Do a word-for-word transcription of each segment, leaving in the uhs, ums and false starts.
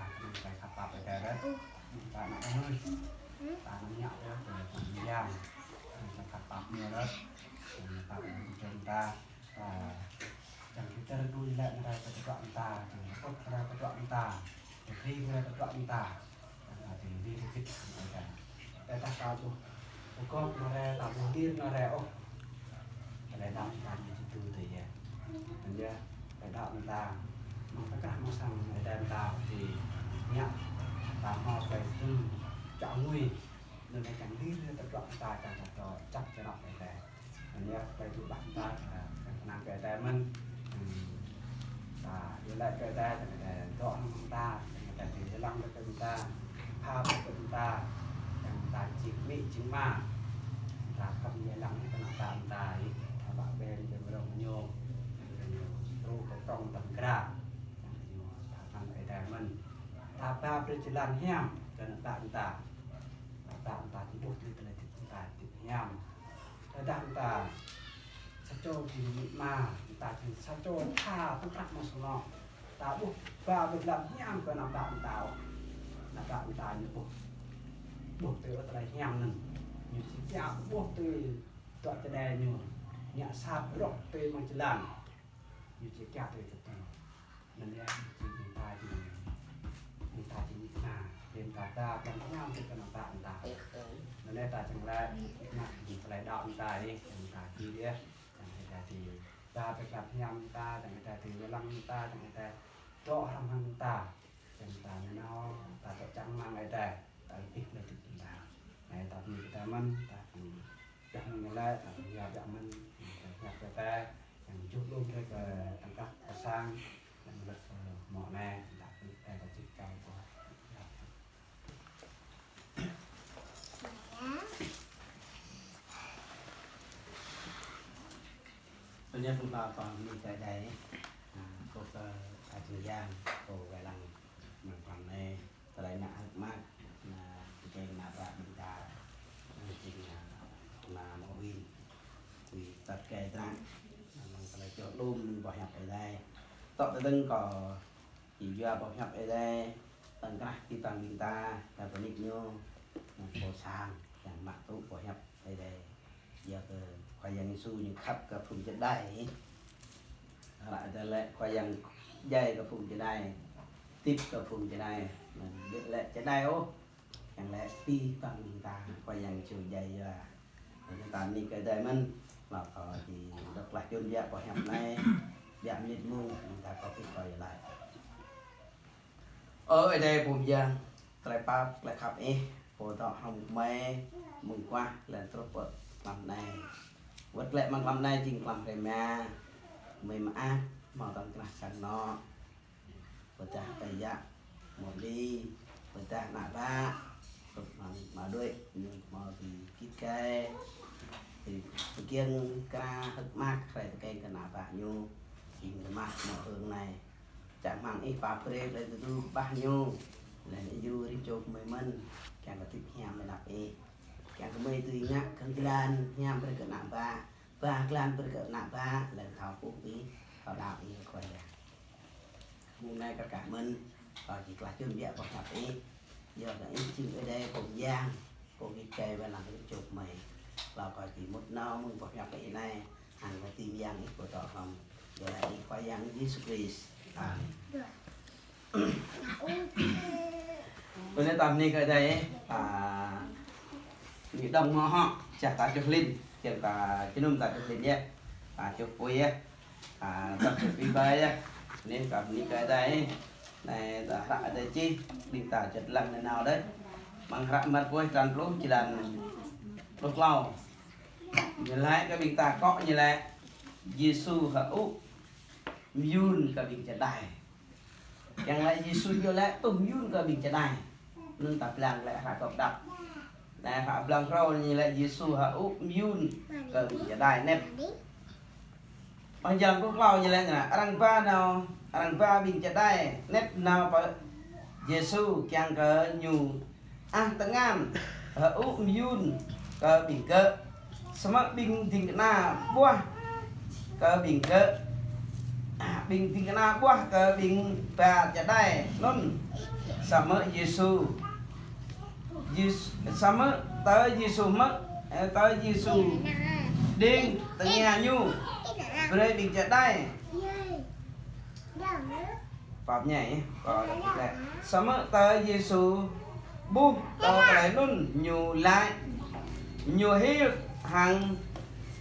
ta kơnơ̆ng tơlơi khăp pap Ơi Adai đôč. Ta ană ơi, ta ană ngă yơh, ta ană yang, ta khăp pap ñu đôč. Ta ană ơi, ta, ta, čang kơ tơlơi rơnŭk lĕ ană rai pơtruă mơta, čang kơ tơlơi pơtruă mơta, čang kơ tơlơi pơtruă mơta. Ană rai tơlơi rơnŭk lĕ ană rai. Tơdah ta ƀuh pơgop ană rai, ta ƀuh dir ană rai ôh. Tơlơi đaŏ ta ñu či tui tui yơh. Anŭn yơh, tơlơi đaŏ ta. Mơ̆ng tơkrah mơ̆ng sang Ơi Adai ta či ngă ta hmâo tơlơi sĭt čang ngui. Anŭn yơh čang dir tơlơi pơtruă ta čang ta čăp čơnăp Ơi Adai. Anŭn yơh, tơlơi tui ƀah ta, a, kơnang kơ Ơi Adai mơ̆n. Hmm. Ta iâu laĭ kơ Ơi Adai, čang Ơi Adai dŏ hăng ta, čang Ơi Adai tui lăng kơ ta, pha kơ ta, čang ta jing amĭ jing ama. Ta khŏm iâu lăng kơ ană ta, ta, ta bă bĕ kơ ƀrŏng ñu, kơ ñu truh kơ prŏng tơm gra. Čang ñu ta kơnang kơ Ơi Adai mơ̆n. Ta ba brơi jơlan hiam kơ ană ta, ta. Ană ta či ƀuh tui tơlơi hơdip ta, hơdip hiam. Tơdah ta sa čô jing amĭ ama, ta jing sa čô tha tơkrah mơ̆ng sang anô̆. Ta ƀuh ba brơi jơlan hiam kơ ană ƀă ta. Ană ƀă ta ñu ƀuh. Ƀuh tui tơlơi hiam anŭn. Ñu či kiăng ƀuh tui tơlơi čơđai ñu. Ngă sat rŏk tui mơ̆ng jơlan. Ñu či kiăng tui tơlơi. Anŭn yơh, či ƀing ta či, ƀing ta či nik na, ƀing ta ta kiăng kiăng či kơ ană ta, ta. Anŭn yơh ta čang laĭ, nik na, ƀing ta laĭ đaŏ ta yơh, ƀing ta či yơh, čang Ơi Adai či. Ta pơkăp hiam ta, čang Ơi Adai či lăng ta, čang Ơi Adai dŏ hrŏm hăng ta, čang ta nanao, ta dŏ čang amăng Ơi Adai, ta lĕ ih lĕ ƀing ta. Anai ta ƀing ta mơ̆n, ta ƀing Čang ñu lĕ, ta ƀing ta mơ̆n, ta ƀing ta, ta ƀing ta, čang čuh lŏm rai kơ tơngkah kơ sang, čang lĕ kơ mŏ anai, ta ƀing ta, ta čih čang kơ. Pơñen pơpă pơmĭn kơ Ơi Adai, a, kơ, kơ, a, čang yang, kơ wai lăng, mơ̆ng pran anai. Tơlơi ngă hơ̆k mơak, na, kơ ană ƀă ƀing ta, na, jing, na, na mơ̆ win, win tăt kơ trang, na, mơ̆ng tơlơi čŏk lŏm, boh hiăp Ơi Adai. Tŏ tơdơ̆ng kơ, či yua boh hiăp Ơi Adai, tơkrah kơ ƀing ta, ta pơnik ñu, na, boh sang, yang mă tŭ boh hiăp Ơi Adai. Yua kơ Khua Yang Yêsu ñu khăp kơ phung čơđai. Ră tơlơi Khua Yang djai kơ phung čơđai. Tip kơ phung čơđai. Lĕ čơđai ôh. Yang lĕ pĭ păng ƀing ta, Khua Yang Yêsu djai yua. Ƀing ta bơni kơ Ơi Adai mơ̆n, lăp kơ či dŏ klah čun biă boh hiăp anai, biă mơnit mông, ƀing ta kơkuh kơ Ơi Adai. Ơ Ơi Adai pô mơyang, tơlơi pap, tơlơi khăp Ih, pô dŏ hrŏm gơmơi, mơguah, lĕ truh pơ mlam anai. Wơ̆t lĕ mlam anai jing mlam hrơi rơma, gơmơi mơak, hmâo tơlơi kơnang kơnăng. Pơdah tơlơi yă, hmâo ƀing, pơdah ană bă, pơdah mă đuaĭ, ñu hmâo ƀing git gai, ƀing pơgiŏng kra hơ̆k mơak, hrơi tơkeng kơ ană bă ñu, ƀing rơmah hmâo hơ̆ng anai. Čang rơmang Ih pap brơi tơlơi tơdu kơƀah ñu, laih anŭn yua rĭm čô gơmơi mơ̆n, kiăng kơ hơdip hiam ƀơi anăp Ih. Kiăng kơ gơmơi dưi ngă kơ jơlan hiam brơi kơ ană bă, ba jơlan brơi kơ ană bă, laih anŭn thâo kơkuh Ih, thâo đaŏ Ih Khua Yang. Mông anai kar kaĭ mơ̆n, kâo či klah čun biă boh hiăp Ih. Yua kơ Ih jing Ơi Adai pô mơyang, pô git gai ƀơi lăng rĭm čô gơmơi. Kâo či mŭt nao mơ̆ng boh hiăp Ih anai, hăng kơ tĭng yang Ih pô dŏ hrŏm. Yua kơ Ih Khua Yang Yêsu Krist. Amen. Bơni ta bơni kơ Ơi Adai, ơ. A, ñu dŏng mơ̆ hŏ, čang ta čuh lin, čang ta jơnum ta čuh lin yơh. A, čuh apui yơh. A, ta čuh apui ƀai yơh. Anai ta bơni kơ Ơi Adai. Anai ta hră Ơi Adai čih, ƀing ta čơdơ̆ng nanao đôč. Amăng hră Markôs črăn pluh, jơlan pluh klâo. Ñu laĭ kơ ƀing ta akŏ ñu laĭ: Yêsu hơŭ mơyŭn kơ ƀing čơđai. Kiăng laĭ Yêsu ñu laĭ tuh mơyŭn kơ ƀing čơđai. Anŭn ta blang laĭ hră gŏp đăp. Laĭ hră blang hrâo ñu laĭ Yêsu hơŭ mơyŭn kơ ƀing čơđai anet. Amăng jơlan pluh klâo ñu laĭ ngă, arăng ba nao, arăng ba ƀing čơđai anet nao pơ Yêsu kiăng kơ ñu ah tơngan hơŭ mơyŭn kơ ƀing gơ̆. Samơ̆ ƀing ding kơna ƀuah kơ ƀing gơ̆. Ƀing ding kơna ƀuah kơ ƀing ba čơđai anŭn. Samơ̆ Yêsu, Yêsu, samơ̆ tơl Yêsu hmư̆, ơ, tơl Yêsu đing tơngia ñu, brơi ƀing čơđai Pap ñai, ơ, pap ñai. Samơ̆ tơl Yêsu ƀuh kơ tơlơi anŭn ñu laĭ, ñu hil hăng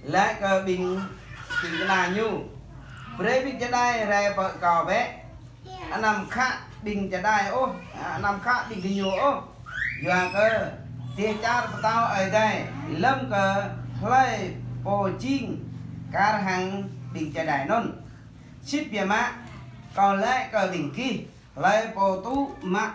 laĭ kơ ƀing, ƀing kơna ñu: Brơi ƀing čơđai rai pơ kâo bĕ. Anăm khă ƀing čơđai ôh, anăm khă ƀing gơñu ôh. Yua kơ dêh čar pơtao Ơi Adai lơ̆m kơ hlơi pô jing kar hăng ƀing čơđai anŭn. Sĭt biă mă, kâo laĭ kơ ƀing gih, hlơi pô tŭ mă